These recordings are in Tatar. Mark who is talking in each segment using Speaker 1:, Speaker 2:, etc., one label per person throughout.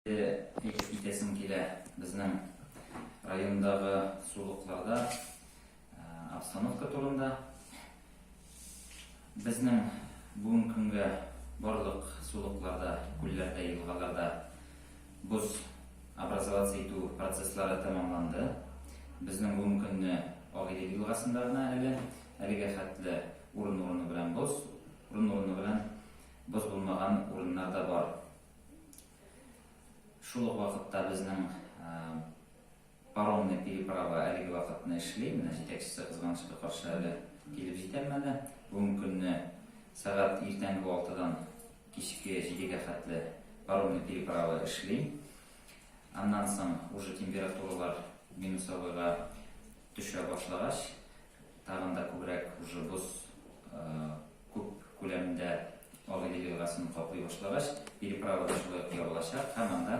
Speaker 1: Әйтеп китәсем килә, безнең райондагы сулыкларда обстановка турында. Безнең бүгенге көнгә барлык сулыкларда, күлләрдә, елгаларда боз образоваться итү процесслары тәмамланды. Безнең бүгенге көнне Агыйдел елгасында гына әле әлегә хәтле урын-урыны белән боз, урын-урыны белән боз булмаган урыннар да бар. Шул ук вакытта безнең паромный переправа әлеге вакытны эшли. Менә җитәкчесе кызганычка каршы әле килеп җитәлмәде. Бүгенге көнне сәгать иртәнге 6-дан кичке 7-гә хәтле паромный переправа эшли. Аннан соң уже температуралар минусовойга төшә башлагач, тагын да күбрәк уже боз күп күләмдә Агыйдел елгасын каплый башлагач, переправа да шулай ук ябылачак һәм анда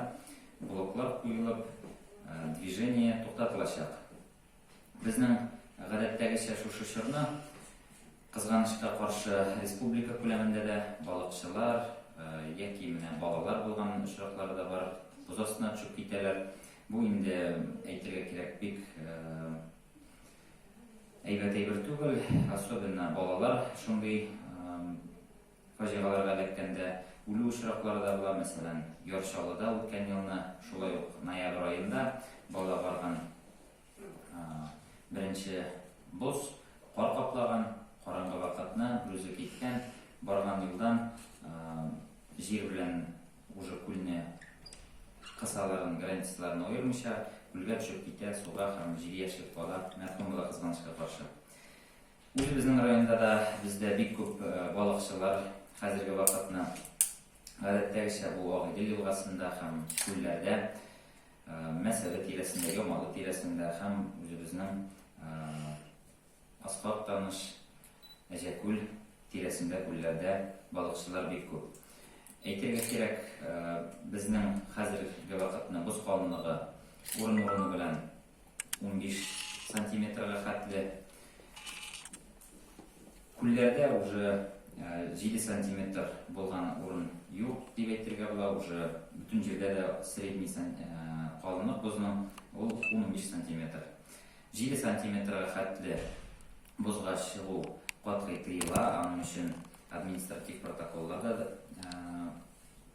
Speaker 1: блоклар куелып, движение туктатылачак. Безнең гадәттәгечә шушы чорны, кызганычка каршы, республика күләмендә дә балыкчылар яки менә балалар булган очраклары да бар, боз астына төшеп китәләр. Бу инде, әйтергә кирәк, бик Әйбәт әйбер түгел, особенно балалар шундый фаҗигаларга эләккәндә үлү очраклары да була. Мәсәлән, Яр Чаллыда үткән елны, шулай ук ноябрь аенда бала барган беренче боз кар каплаган, караңгы вакытны берүзе киткән, барган юлдан җир белән Уже күлне кысаларын, границаларын аермыйча, күлгә төшеп китә, суга һәм җиде яшьлек бала мәрхүм була, кызганычка каршы. Үзебезнең районда да бездә бик күп балыкчылар хәзерге вакытны гадәттәгечә бу Агыйдел елгасында һәм күлләрдә, Мәсәле тирәсендә, Ямалы тирәсендә һәм үзебезнең Аскак Таныш, Әҗәкүл тирәсендә күлләрдә балыкчылар бик күп. Әйтергә кирәк, безнең хәзерге вакытны боз калынлыгы урын-урыны белән 15 сантиметрга хәтле. Күлләрдә уже 7 сантиметр булган урын юк дип әйтергә була, уже бөтен җирдә дә средний калынлык бозның ул 10-15 сантиметр. 7 сантиметрга хәтле бозга чыгу катгый тыела, аның өчен административ протоколлар да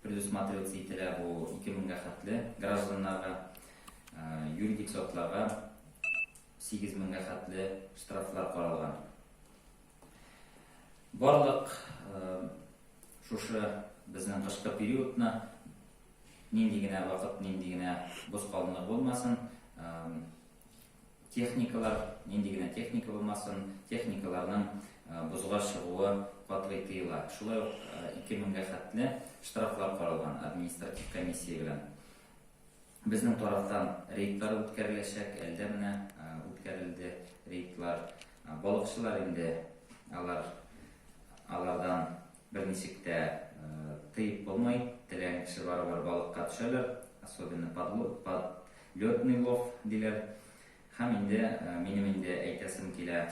Speaker 1: предусматриваться ителә, бу 2000 гә хәтле гражданнарга, юридик затларга 8000 гә хәтле штрафлар каралган. Барлык шушы безнең кышкы периодны нинди генә вакыт, нинди генә боз калынлыгы булмасын, Техникалар, нинди генә техника булмасын, техникаларның бозга чыгуы катгый тыела. Шулай ук 2000 гә хәтле штрафлар каралган административ комиссия белән. Безнең тарафтан рейдлар үткәреләчәк, әлдә менә үткәрелде рейдлар. Балыкчылар инде алар алардан берничек тә тыеп булмый, теләгән кеше барыбер балыкка төшәләр, особенно под Летный лов, диләр. Һәм инде минем инде әйтәсем килә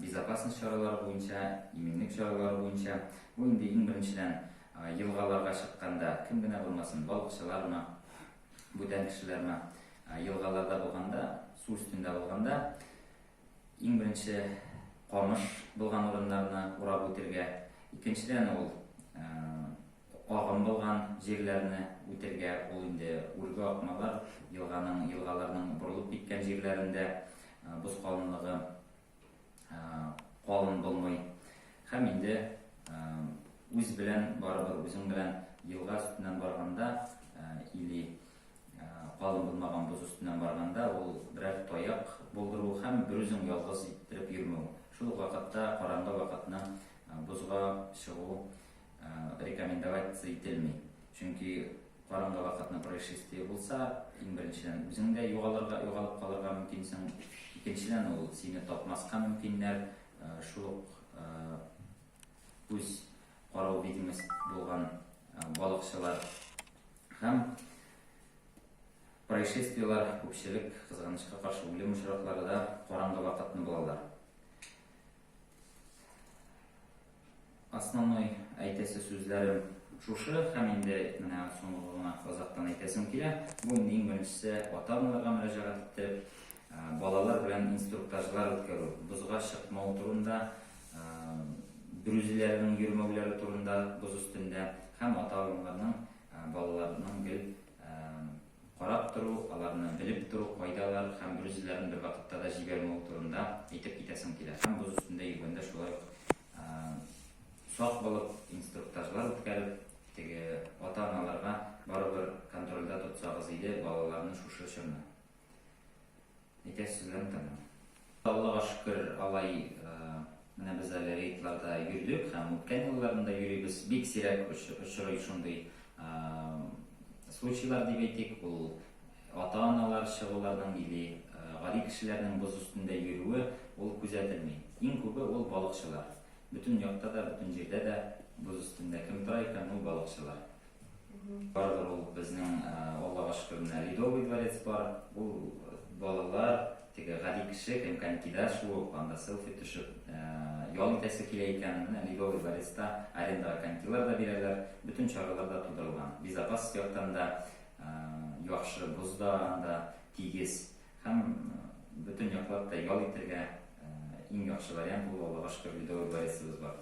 Speaker 1: безопасность чаралары буенча, иминлек чаралары буенча. Бу инде иң беренчедән елгаларга чыкканда кем генә булмасын, балыкчылармы, бүтән кешеләрме, елгаларда булганда, су өстендә булганда, иң беренче камыш булган урыннарны урап үтергә. Икенчедән ул Агым булган җирләрне үтергә, ул инде үрге акмалар, елганың, елгаларның борылып киткән җирләрендә боз калынлыгы калын булмый. Һәм инде үз белән, барыбер үзең белән елга өстеннән барганда или калын булмаган боз өстеннән барганда ул берәр таяк булдыру һәм берүзең ялгыз иттереп йөрмәү. Шул ук вакытта караңгы вакытны бозга чыгу рекомендоваться ителми. Чөнки караңгы вакытны происшествие булса, иң беренчедән үзең дә югалырга, югалып калырга мөмкинсең. Икенчедән ул сине тапмаска мөмкиннәр. Шул ук күз карау видимость булган балыкчылар һәм происшествиелар күпчелек, кызганычка каршы, үлем очраклары да караңгы вакытны булалар. Основной әйтәсе сүзләрем Шушы һәм инде менә соңгы гына азактан әйтәсем килә, бу инде иң беренчесе ата-аналарга мөрәҗәгать иттереп, балалар белән инструктажлар үткәрү, бозга чыкмау турында, берүзләренең йөрмәүләре турында боз өстендә һәм ата-аналарның балаларының гел карап тору, аларны белеп тору, кайдалар һәм берүзләрен бервакытта да җибәрмәү турында әйтеп китәсем килә. Һәм боз өстендә йөргәндә шулай ук сак булып, инструктажлар үткәреп, теге ата-аналарга барыбер контрольдә тотсагыз иде балаларны шушы чорны. Әйтәсе сүзләрем тәмам. Аллага шөкер, алай менә без әле рейдларда йөрдек һәм үткән елларында йөрибез. Бик сирәк очрый шундый случайлар дип әйтик, ул ата-аналар чыгуларның или гади кешеләрнең боз өстендә йөрүе ул күзәтелми. Иң күбе ул балыкчылар. Бөтен якта да, бөтен җирдә дә боз өстендә кем тора икән, ул балыкчылар. Барыбер ул безнең, Аллага шөкер, менә Ледовый дворец бар. Ул балалар, теге гади кеше, кем конькида шуып, анда селфи төшеп, ял итәсе килә икән, менә Ледовый дворецта арендага конькилар да бирәләр, бөтен чаралар да тудырылган. Безопасность яктан да яхшы, боз да анда тигез. Һәм бөтен яклап та ял итәргә иң яхшы вариант ул, Аллага шөкер, Ледовый дворецыбыз бар.